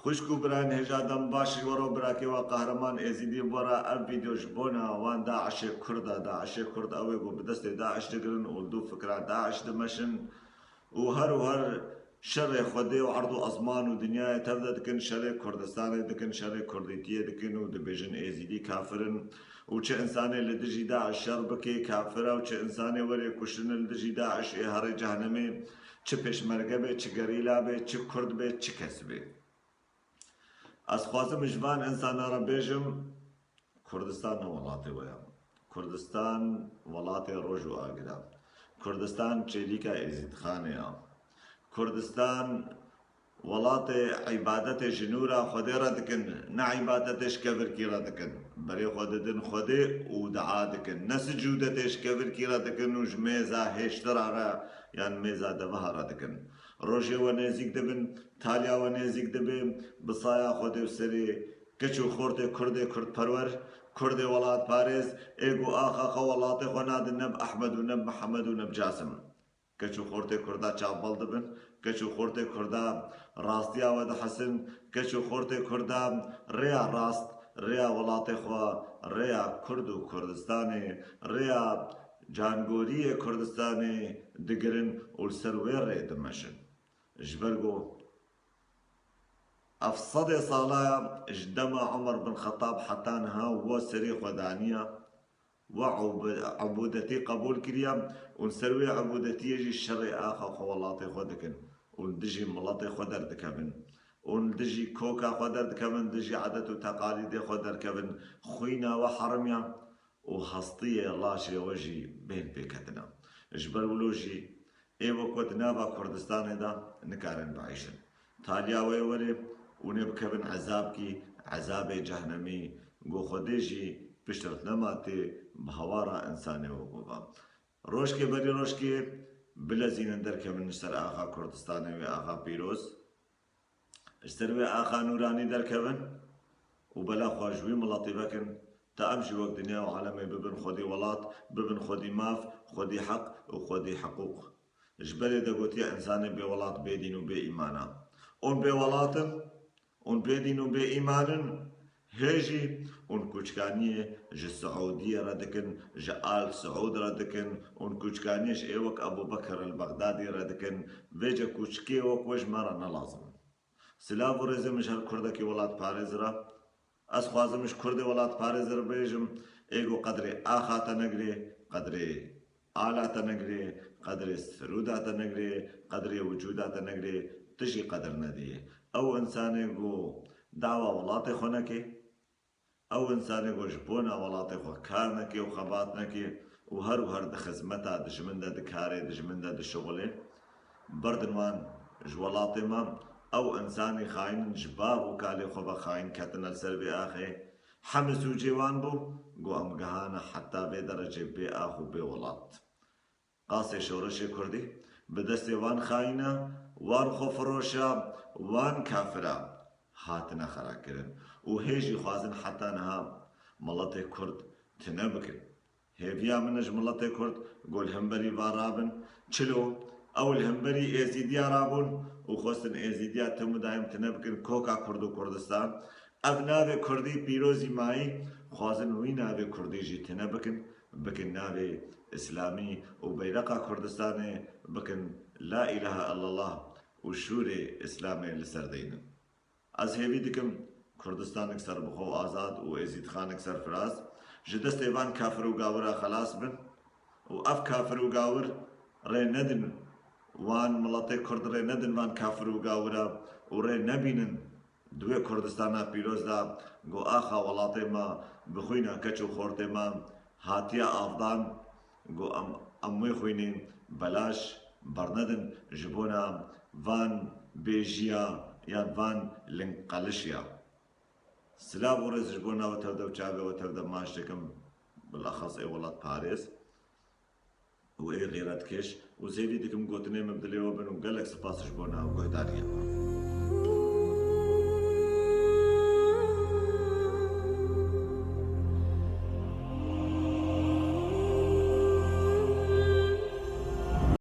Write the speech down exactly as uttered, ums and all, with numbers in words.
Xwişk û birayên hêja dem baş ji we re, birakê we Qehreman Êzîdî, bi we re ev vîdeo ji bona wan DAIŞê Kurd e. DAIŞê Kurd ew ê ku bi destê DAIŞ digirin û li dû fikra DAIŞ dimeşin û her û her şerê Xwedê û erd û ezman û dinyayê tevde dikin, şerê Kurdistanê dikin, şerê Kurdîtiyê dikin û dibêjin Êzîdî kafir in û çi insanê li dijî DAIŞ şer bike kafir e û çi insanê were kuştin li dijî DAIŞ ê herê cehnemê, çi pêşmerge be, çi gerîla be, çi kurd be, çi kes be. Ez xwazim ji van insana re bêjim, Kurdistan ne welatê we ye. Kurdistan welatê roj û agir e. Kurdistan çêlîka Êzîdxanê ye. Kurdistan welatê îbadetê ji nûra Xwedê re dikin, ne îbadetê ji kevirkî re dikin. Berê xwe didin Xwedê û dua dikin. Ne sicûdetê ji kevirkî re dikin û ji mêza hêştira re yan mêza deviha re dikin. Rojê we nêzîk dibin, taliya we nêzîk dibe, bi saya Xwedê û serê keç û xortê Kurdê Kurdperwer, Kurdê welatparêz, ê ku axa xwe welatê xwe nadin ne bi Ehmed û ne bi Mihemed û ne bi Casim. Keç û xortê Kurda çavbal dibin, keç û xortê Kurda rastiya we dihesin, keç û xortê Kurda rêya rast, rêya welatê xwe, rêya Kurd û Kurdistanê, rêya cangoriyê Kurdistanê digirin û li ser wê rê dimeşin. Ji ber ku ev sedê sala ya ji dema Omer bin Xetab heta niha we serê xwe daniya, we ubûdetî qebûl kiriye û li ser wê ubûdetiyê jî şerê axa xwe welatê xwe dikin û li dijî miletê xwe derdikevin û li dijî koka xwe derdikevin, dijî edet û teqalîdê xwe derkevin, xwîna we herim ya û hestiyê laşê we jî bên pêketina. Ji ber wilo jî ê wek we di nava Kurdistanê de nikarin bieyşin. Taliya we yê werê û nê bikevin ezabkî, ezabê cehnemî, ku Xwedê jî pişt re nema tê bi hawara insanê wek we ve. Rojkê berî rojkê bilezînin derkevin ji ser axa Kurdistanê wê axa pîroz. Ji ser wê axa nûranî derkevin û bela xwe ji wî miletî vekin, ta em jî wek dinya û alemê bibin xwedî welat, bibin xwedî maf, xwedî heq û xwedî hiqûq. Ji berê de gotiye, insanê bê welat, bê dîn û bê îman e. Hûn bê welat in, hûn bê dîn û bê îman in, hê jî hûn kûçkaniyê ji Siûdiyê re dikin, ji Al Siûd re dikin, hûn kûçkaniyê ji ê wek Ebû Bekir el Bexdadî re dikin, vêce kûçkê wek we ji me re ne lazim in. Silav û rêzê min ji her kurdekî welatparêz re. Ez xwazim ji kurdê welatparêz re bêjim, ê ku qedrê axa te negirê, qedrê ala te negirê, qedrê sirûda te negirê, qedrê wicûda te negirê, tu jî qedir nediyê. Ew însanê ku dawa welatê xwe neke, ew însanê ku ji bona welatê xwe kar neke û xebat neke û her û her di xizmeta dijmin de dikarê, dijmin de dişixulê, berdin wan ji welatê me. Ew însanê xayîn in, ji bav û kalê xwe ve xayîn ketine li ser vê axê. Heme sûcê wan bû, ku em gihane heta vê derecê bê ax û bê welat. Qasê şoreşê kurdî bi destê wan xayîna, wan xwefiroşa, wan kafira hatine xerakirin û hê jî xwazin heta niha miletê kurd tune bikin. Hêviya min e ji miletê kurd ku li hemberî van rabin. Çilo ew li hemberî Êzîdiya rabûn û xwestin Êzîdiya tim û dayim tune bikin koka Kurd û Kurdistan. Ev navê kurdî pîrozî mayî, xwazin wî navê kurdî jî tune bikin, bikin navê îslamî û beyreqa Kurdistanê bikin La îlahe illallah û şûrê îslamê li ser deynin. Ez hêvî dikim Kurdistanek serbixwe û azad û Êzîdxanek serfiraz ji destê van kafir û gawira xelas bin û ev kafir û gawir rê nedin, wan miletê kurd rê nedin van kafir û gawira û rê nebînin di wê Kurdistana pîroz de ku axa welatê me bi xwîna keç û xortê me hatiye avdan, ku em, em wê xwînê belaş bernedin ji bona van bêjiya yan van lingqelişiya. Silav û rêz ji bona we tevde û çavê we tevde maç dikim, bilexas ê welatparêz û ê xîretkêş û zêvî dikim gotinê min bi dilê we bin û gelek spas ji bona guhdariyê we.